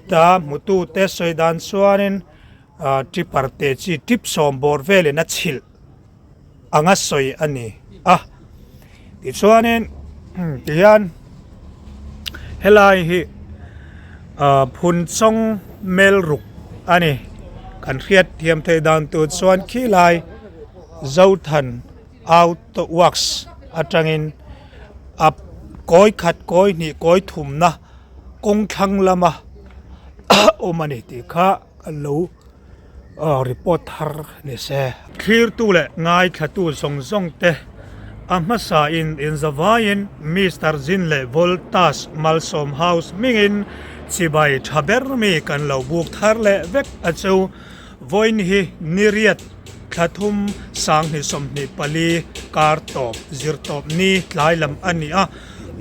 ta, hmutute sawi dan chuanin tipper te chi tip sawm bawr velin a chhilh anga sawi a ni a. Tichuanin tihian helai hi Phunchawng Melruk a ni. Kan hriat thiam theih dan tur chuan khilai Zothan Auto Works atangin a kawi khat kawi hnih kawi thumna kawng thlang lama awm a ni tih kha kan lo report thar ni se. Thlirtu leh ngaithlatu zawng zawng te a hmasa in inzavaiin Mister Jin leh Voltas Malsawm House hmingin chibai tha ber mi kan lo buk thar leh vek a chu. Vawiin hi niriat thla thum 2024 kar tawp zir tawp ni tlai lam a ni a,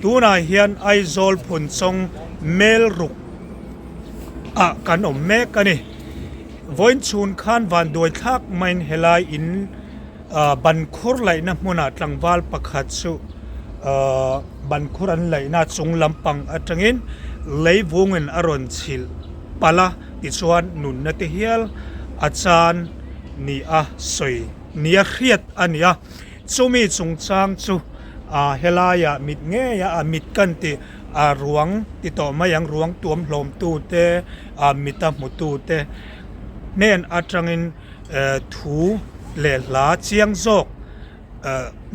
tunah hian Aizawl Phunchawng mel ruk ah kan awm mek a ni. Vawiin chhun khan vanduai thlak maiin helai in ban khur laihna hmunah tlangval pakhat chu ban khur an laihna chung lampang atangin leivungin a rawn chhilh palh a. Tichuan nunna te hial a chan ni a sawi nia hriat a ni a, chumi chungchang chu a helaiah mit ngeia a mit kan tih a ruang ti tawh mai ang, ruang tuam hlawmtu te, a mita hmutu te hnen atangin thu leh hla chiang zawk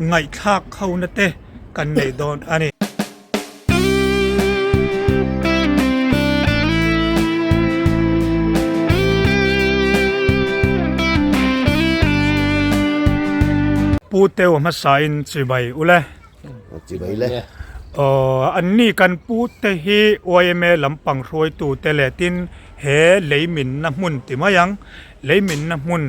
ngaihthlak hona te kan nei dawn a ni. Pu Teu hmasain chibai u le. Chibai le. Aw, anni kan pu te hi yma lampang hruaitu te leh tin he leiminna hmun ti mai ang, leiminna hmun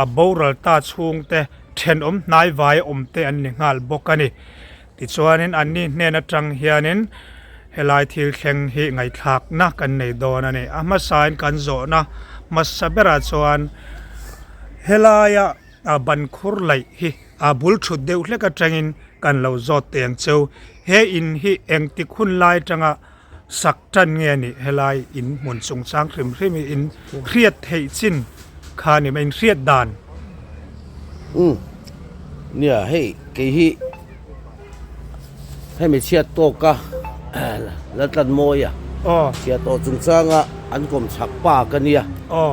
a boral ta chhung te thenawm hnaivai awm te an ni nghal bawk a ni. Tichuanin anni hnen atang hianin helai thil thleng hi ngaihthlakna kan nei dawn a ni. A hmasain kan zawhna hmasa berah chuan helaia ban khur laih hi a bul thut deuh hlek atangin kan lo zawt teh ang cheu. He in hi engtik hun lai atanga sak tan nge a nih? Helai in hmun chungchang hrim hrim hi in hriat theih chin kha a ni mai, in hriat dan. Umm nia hei kei hi hemi chhiat tawka Laltlanmawi a chhiat tawh chungchanga an kawm chhak pa ka nia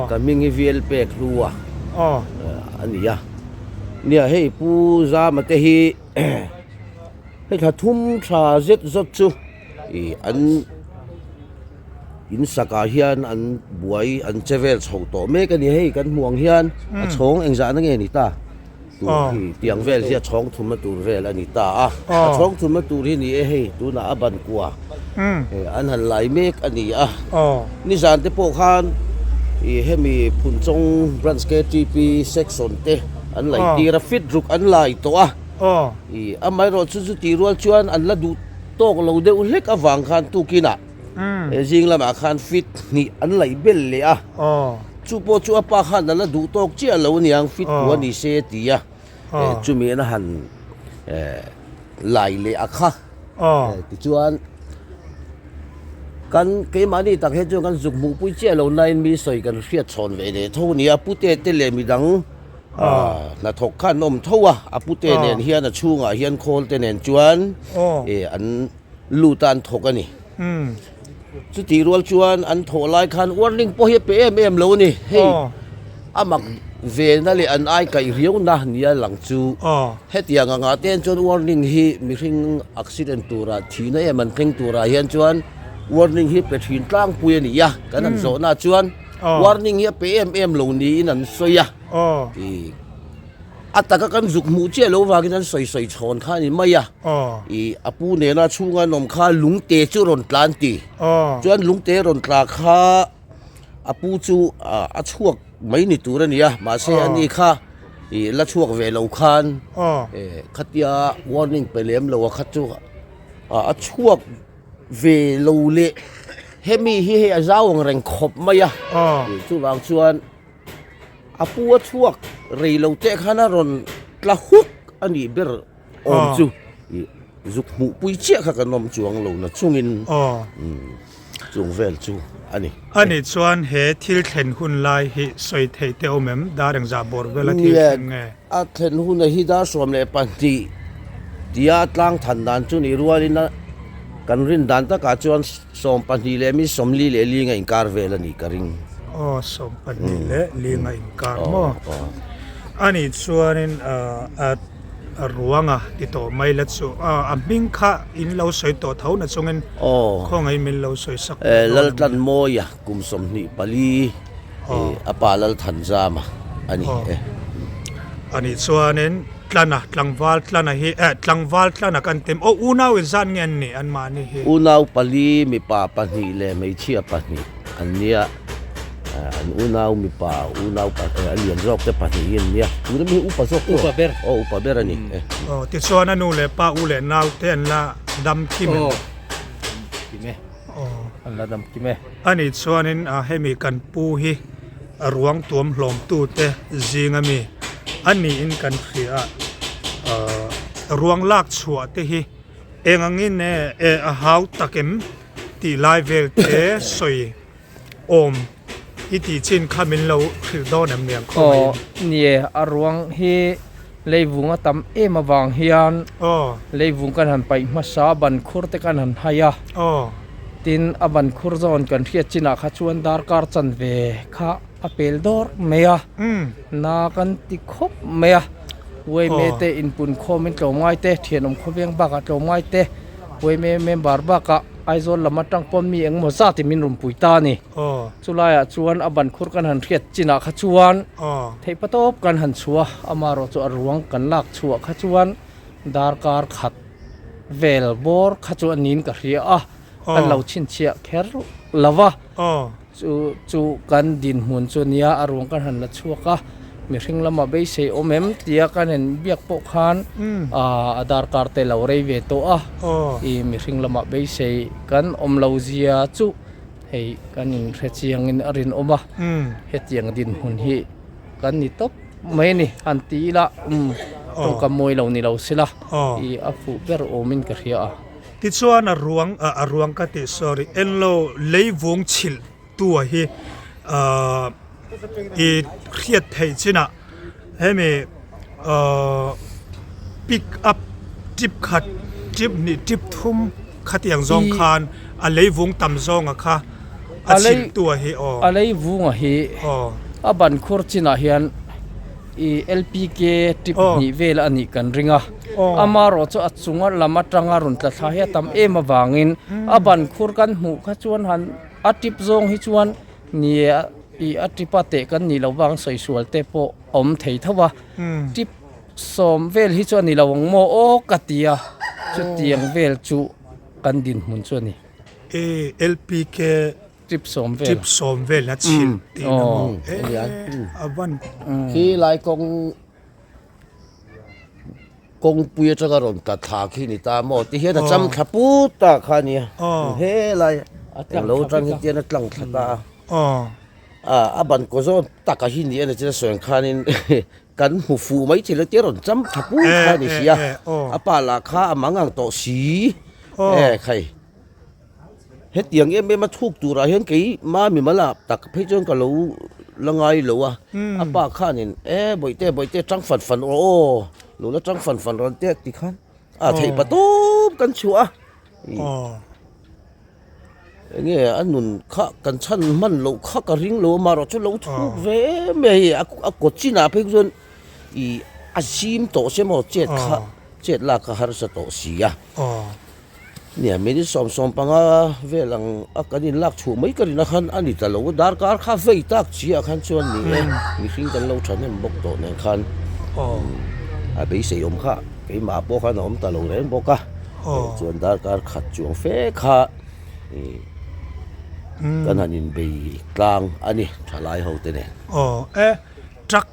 ka hming hi Vel pek hlu a a ni a nia hei Pu Zama te hi hei thla thum tha zet zawt chu. Ih an in sakah hian an buai an che vel chho tawh mek a ni hei kan hmuh ang hian a chhawng engzahna nge ni ta tur hi tiang vel hi a chhawng thumna tur vel a ni ta a a chhawng thumna tur hi ni e hei tunah a ban kua an han lai mek a ni a nizan te pawh khan ih hemi Phunchawng branch ktp section te an laih tir a fit ruk an lai tawh a ih amaherawhchu chu tih rual chuan an la duh. Tawk lo deuh hlek avang khan tukinah he zing lamah khan fit hnih an laih bel leh a, chu pawh chu a pa khan a la duh tawk chiah lo aniang fit ku a ni se a ti a, chumi an han lai leh a kha tichuan kan keimahni tak hi chuan kan zuk hmuhpui chiah lo nain mi sawi kan hriat chhawn ve leh tho a nia, pute te leh midang. Hnathawk kha an awm tho a, a pute nen hian a chhungah hian khawl te nen chuan an lut a an thawk a ni. Chutih rual chuan an thawh lai khan warning pawh hi a pe em em lo a ni. Hei a mak ve na leh an ai kaih riau na nia lang chu hetiang angah te chuan warning hi mihring accident turah thihna em an thleng turah hian chuan warning hi pe thin tlangpui a ni a, kan han zawhna chuan. Warning hi a pe em em lo niin an sawi a, ih a taka kan zuk hmuh chiah loh vangin an sawi sawi chhawn kha a ni mai a, ih a pu nena chhunga an awm kha lungte chu rawn tla an ti, chuan lungte rawn tla kha a pu chu a chhuak mai ni tur a ni a, mahse ani kha ih la chhuak ve lo khan khatia warning pe lem lo a kha chu a chhuak. Ve lo leh hemi hi hei a zau ang reng khawp mai a chuvang chuan a pu a chhuak rei lo te khan a rawn tla huk a nih ber awm chu zuk hmuh pui chiah kha kan awm chuang lo na chungin chung vel chu. a ni. A nih chuan he thil thlen hun lai hi sawi theih te awm em? Dar engzah bawr vela thil thleng nge? A thlen huna hi dar 12 tia tlang than dan chu nih rualin a kan rin dan takah chuan 12 leh mi 44 nga inkar vel a nih ka ring. Aw 24 nga inkar maw? A nih chuanin a ruanga ti tawh mai la chu a hming kha in lo sawi tawh tho na chungin khawngaih min lo sawi sak dawn a ni. Laltlanmawia kum 24 a pa Lalthanzama a ni e. A nih chuanin Tlana tlangval Tlana hi eh tlangval Tlana kan tem aw unau in zan nge an nih anmahni hi. Unau pali mipa pahnih leh hmeichhia pahnih an nia. An unau mipa unau a lian zawk te pahnih hi an nia. Tuna mi hi upa zawk tawh. Upa ber. Aw upa ber a ni e. Aw tichuan a nu leh pa u leh nau te an la dam kim em? Aw kim e. Aw. An la dam kim e. A nih chuanin hemi kan pu hi ruang tuam hlawm tu te zing ami a niin kan hria a. Ruang lak chhuah te hi eng angin e a hau tak em tih lai vel te sawi. Awm i tih chin kha min lo hrilh dawn em niang khaw mai in? Aw nie, a ruang hi leivung a tam em avang hian leivung kan han paih hmasa, ban khur te kan han hai a, tin a ban khur zawn kan hriat chinah kha chuan darkar chanve kha a pel dawr mai a, na kan ti khawp mai a, uaime te inpun khawmin tlawmngai te, thianawm khawveng bakah tlawmngai te, uaime member bakah. Aizawl lam atang pawn mi engemaw zat in min rawn pui ta a ni. Chulaiah chuan a ban khur kan han hriat chinah kha chuan theihpa tawp kan han chhuah a, amaherawh chu a ruang kan lak chhuah kha chuan darkar khat vel bawr kha chu a niin ka hria a, kan lo chhinchhiah kher lo va. Chu chu kan dinhmun chu a nia, a ruang kan han la chhuak a, mihring lamah beisei awm em tia kan en biak pawh khan a darkar te lo rei ve tawh a, i mihring lamah beisei kan awm lo zia chu hei kan inhre chiangin a rinawm a, hetiang dinhmun hi kan ni tawp mai a ni han ti ila tawngkam mawi lo ni lo sela i a fuh ber awmin ka hria a. Tichuan a ruang a ruang ka tih sorry enlo leivung chhilh tu a hi ahh i hriat theih chinah hemi ahh pick up tip khat tip hnih tip thum khatiang zawng khan a leivung tam zawnga kha a chhilh tu a hi aw. A leivunga hi a ban khur chinah hian i LPK tip hnih vel a nih kan ring a, amaherawh chu a chunga lam atanga rawn tla thla hi a tam em avangin a ban khur kan hmuh kha chuan han a tip zawng hi chuan ni i a tip a teh kan nih loh vang sawi sual te pawh a awm thei tho a, tip sawm vel hi chu a ni lo ang maw aw ka ti a, chutiang vel chu kan dinhmun chu a ni. LPK Trip sawm vel. Trip sawm vel a chhilh tih na maw? A van. Khi lai kawng kawngpui atanga rawn tla thla khi ni ta maw? Ti hian a cham thla put ta kha a nia. Helai englo atang hi tian a tlang thla ta a. A ban kaw zawn taka hi ni a ni chuan a sawi ang khanin kan hmu fuh mai thei lo tia rawn cham thla put kha a ni si a. A pa lah kha a mang ang tawh si. E khai. Hetiang em em a thuk turah hian kei mami mala tak phei chuan ka lo la ngai lo a, a pa khanin e bawihte bawihte tang fan fan rawh aw, lo la tang fan fan rawn teh ti khan a theih pa tawp kan chhuah a, enge a nun kha kan chhan hman loh kha ka ring lo a marawh chu lo thuk ve em em a hei a kawt chinah phei chuan ih a zim tawh se maw chet kha chet lak kha harsa tawh si a. Nia, minute 75 vel ang a kan in lak chhuah mai ka rin a khan a ni ta lo a, darkar kha vei tak chiah khan chuan ni e, mihring kan lo thahnem bawk tawh nen khan a beisei awm kha keimah pawh khan a awm ta lo reng bawk a, chuan darkar khat chuang fe kha kan han in bei tlang a ni thalai ho te nen. Aw e, truck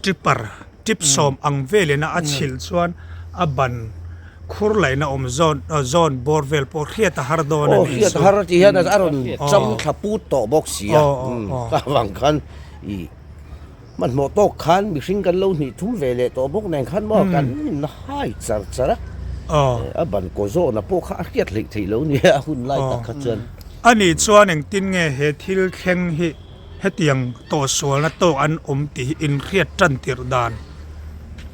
tipper. Tip sawm ang velin a chhilh chuan a ban khur laihna awm zawn zawn bawr vel pawh hriat a har dawn a Aw nih hriat chu. a har tih hian a rawn cham thla put tawh bawk si a. Ka avang khan i hmanhmawh tawk khan mihring kan lo hnih thum ve leh tawh bawk nen khan maw kan in hai char char a. A ban kaw zawna pawh kha a hriat hleih theih lo nia a hun lai tak kha chuan. Ani chuan engtin nge he thil thleng hi hetiang tawhsualna tawk an awm tih hi inhriat tan tirh dan?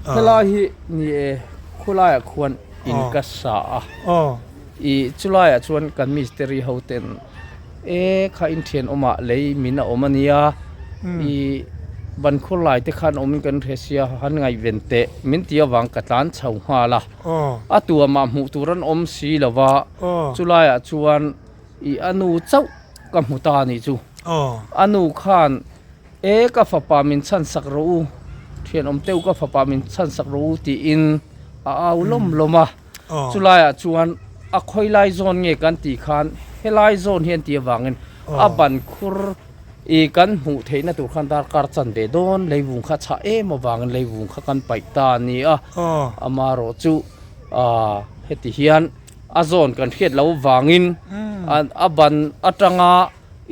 Helai hi ni e, khulaiah khuan in ka sa a. I chulaiah chuan kan mistiri ho ten e kha in thian awmah lei min a awm a nia, i ban khur lai te khan awmin kan hre sia han ngaihven teh min ti avang ka tlan chho nghal a. A tuamah hmuh tur an awm si lo va, chulaiah chuan i a nu chauh ka hmu ta a nih chu. A nu khan e ka fapa min chhan sak rawh u, thianawm teuh ka fapa min chhan sak rawh u tiin a au lawm lawm a. Chulaiah chuan a khawi lai zawn nge kan tih khan helai zawn hi an tih avangin a ban khur i kan hmuh theihna tur khan darkar chan ve dawn leivung kha chhah em avangin leivung kha kan paih ta a ni a, amaherawh chu ah heti hian a zawn kan hriat loh avangin a ban atanga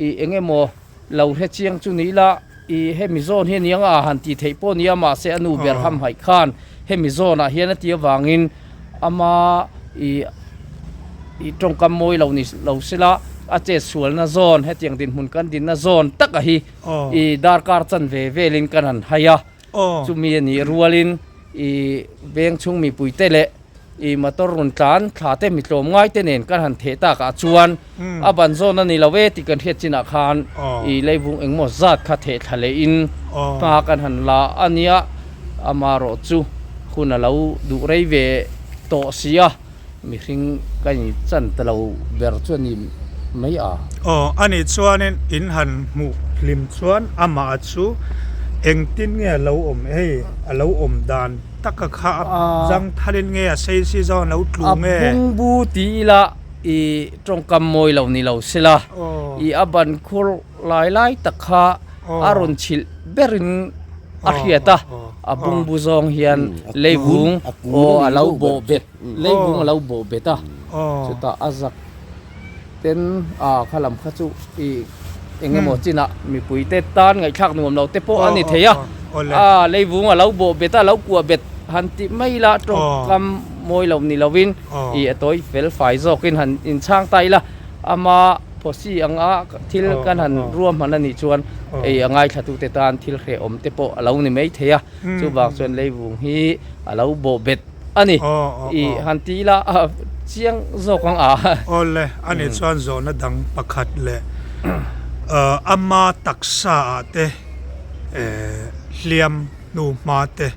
i eng emaw lo hre chiang chu ni ila i hemi zawn hi a ni ang a han tih theih pawh a ni a mahse a nu ber hamhaih khan hemi zawnah hian a tih avangin ama i i tawngkam mawi lo ni lo sela a chet sualna zawn hetiang dinhmun kan dinna zawn taka hi i darkar chanve velin kan han hai a chumi a nih rualin i veng chhung mipuite leh I motor rawn tlan thla te mi tlawm ngai te nen kan han theh tak ah chuan a ban zawn a ni lo e tih kan hriat chin ah khan i leivung engmaw zat kha theh thla leh in hma kan han la a nia amaherawh chu hun a lo duh rei ve tawh si a mihring ka in chan ta lo ber chu a ni mai a. Aw a nih chuanin in han hmuh hlim chuan amah chu engtin nge a lo awm hei a lo awm dan Taka kha a zang thalin nge a sei si zawng lo tlu nge? A bungbu ti ila i tawngkam mawi lo ni lo sela, i a ban khur lai lai tak kha a rawn chhilh berin a hriat a, a bungbu zawng hian leivung aw a lo bawh bet, leivung a lo bawh bet a, chutah a zak ten a kha lam kha chu i eng emaw chinah mipui te tan ngaihthlak nuam lo te pawh a ni thei a, a leivung a lo bawh bet a, lo kuah bet han tih mai ila tawngkam mawi lo ni lovin i a tawi fel fai zawkin han inchhang ta ila ama phawsi anga thil kan han ruahman a nih chuan ei a ngaithlatute tan thil hrehawm te pawh a lo ni mai thei a, chuvang chuan leivung hi a lo bawh bet. a ni. I han ti ila chiang zawk ang a. Awle, a nih chuan zawhna dang pakhat leh ama taksa ah te hliam hnu hma te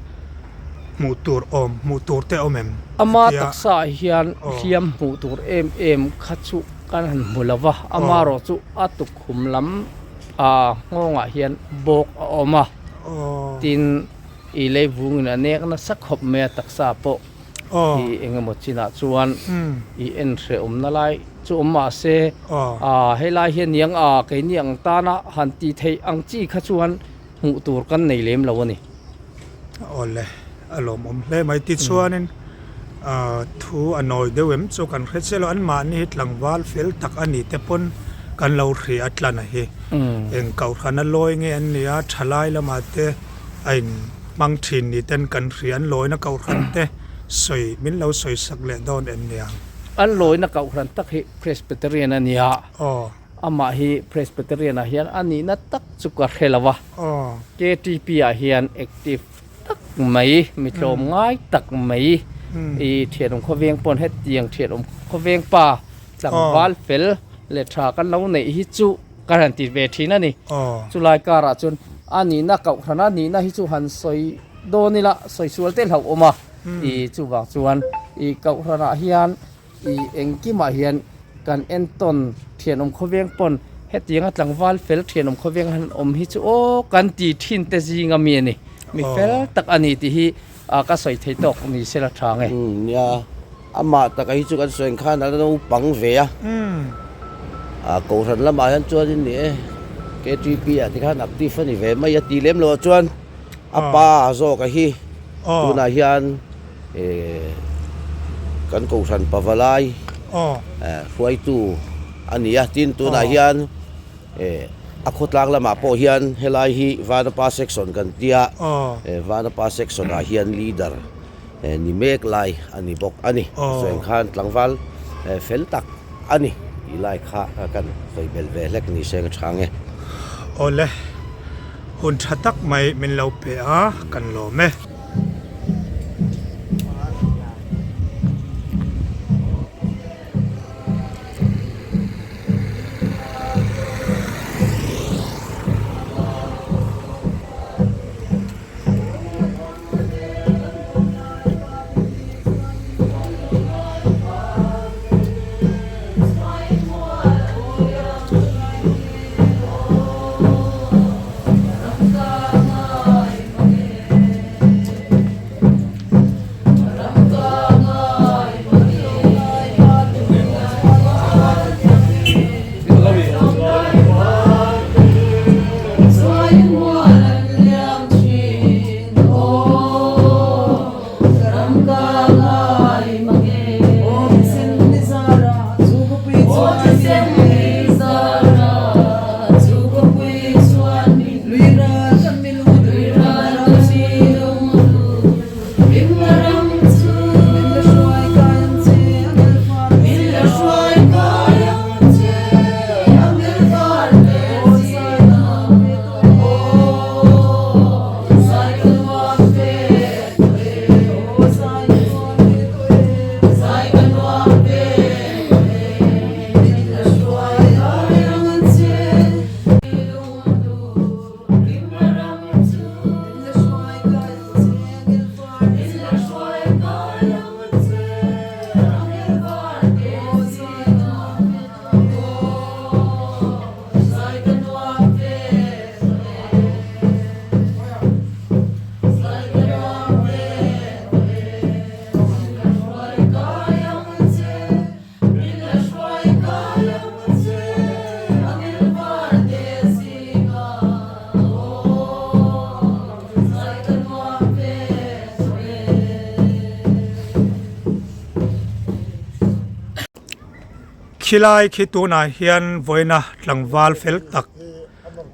hmuh tur awm hmuh tur te awm em? Ama taksa ah hian hliam hmuh tur em em kha chu kan han hmu lo va, amaherawh chu a tukkhum lam nghawngah hian bawk a awm a, tin I leivungin a nek nasa khawp mai a taksa pawh i eng emaw chinah chuan i en hrehawmna lai chu awm mah se aa helai hian niang a keini ang tana han tih theih ang chi kha chuan hmuh tur kan nei lem lo a ni. Awle a lawmawm hle mai tichuanin thu a nawi deuh em chu kan hre chiah lo anmahni hi tlangval fel tak a ni te pawn kan lo hria tlan a hi eng kohhrana lawi nge an nia thalai lamah te A in hmang thin ni ten kan hria an lawina kohhran te sawi min lo sawi sak leh dawn em nia. An lawina kohhran tak hi Presbyterian a nia. Amah hi Presbyterian ah hian a nihna tak chu ka hre lo a. KTP ah hian active tak mai, mi tlawm ngai tak mai i thianawm khawveng pawn hetiang thianawm khawveng pa tlangval fel leh tha kan lo neih hi chu Ka han ti ve thin a ni. Chulai karah chuan a nihna kohhran a nihna hi chu han sawi dawn ila sawi sual te hlauh awm a. I chuvang chuan i kohhranah hian i engkimah hian kan entawn thianawm khawveng pawn hetianga tlangval fel thianawm khawveng han awm hi chu aw kan ti thin te zinga mi a ni. Mi fel tak a ni tih hi ka sawi thei tawk ni sela tha nge. Nia. Amah taka hi chu kan sawi ang khan a la naupang ve a, a kohhran lamah hian chuanin ni e KTP ah te khan active a ni ve mai a tih lem loh ah chuan a pa zawk a hi tunah hian eh kan kohhran pavalai hruaitu a ni a tin tunah hian eh a khawtlang lamah pawh hian helai hi Vanapa section kan tia Vanapa section ah hian leader. Ni mek lai a ni bawk a ni. Sawi ang khan tlangval fel tak a ni. Tih lai kha kan sawi belh ve hlek ni se ka chhang e. Awle, hun tha tak mai min lo pe a, kan lawm e. Khilai khi tunah hian vawiina tlangval fel tak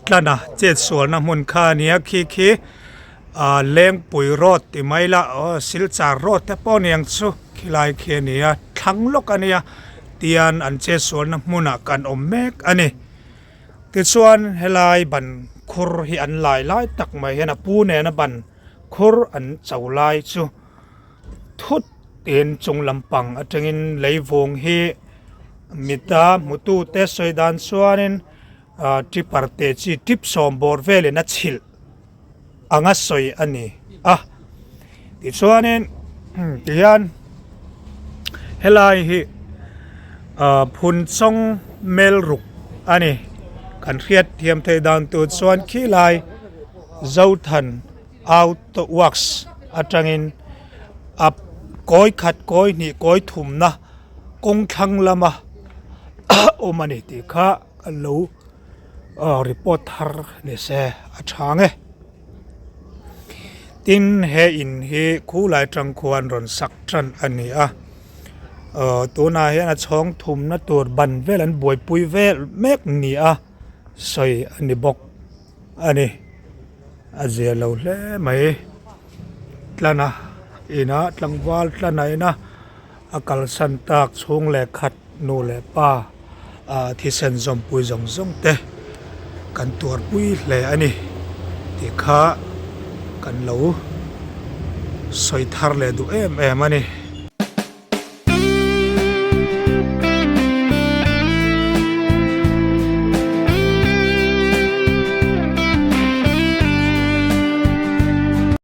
tlana chetsualna hmun kha a nia khi khi ah lengpui road ti mai la aw silchar road te pawh aniang chu khilai khi a ni a thlang lawk a nia tian an chetsualna hmunah kan awm mek a ni tichuan helai ban khur hi an lai lai tak mai hian a pu nena ban khur an cho lai chu. Thut in chung lampang atangin leivung hi mita hmutute sawi dan chuanin ah tipper te chi tip sawm bawr velin a chhilh anga sawi a ni a tichuanin tihian helai hi ah phun chawng mel ruk a ni kan hriat thiam theih dan tur chuan khilai Zothan. Auto works atangin a kawi khat kawi hnih kawi thumna kawng thlang lama awm a ni tih kha ka lo report thar ni se a tha nge. Tin he in hi khulai tang khuan rawn sak tan a ni a tunah hian a chhawng thumna tur ban vel an buaipui vel mek ni a sawi a ni bawk a ni. A zia lo hle mai tlana inah tlangval tlana ina a kalsan tak chhung leh khat nu leh pa ah thisen zawmpui zawng zawng te kan tuarpui hle a ni tih kha kan lo sawi thar leh duh em em a ni.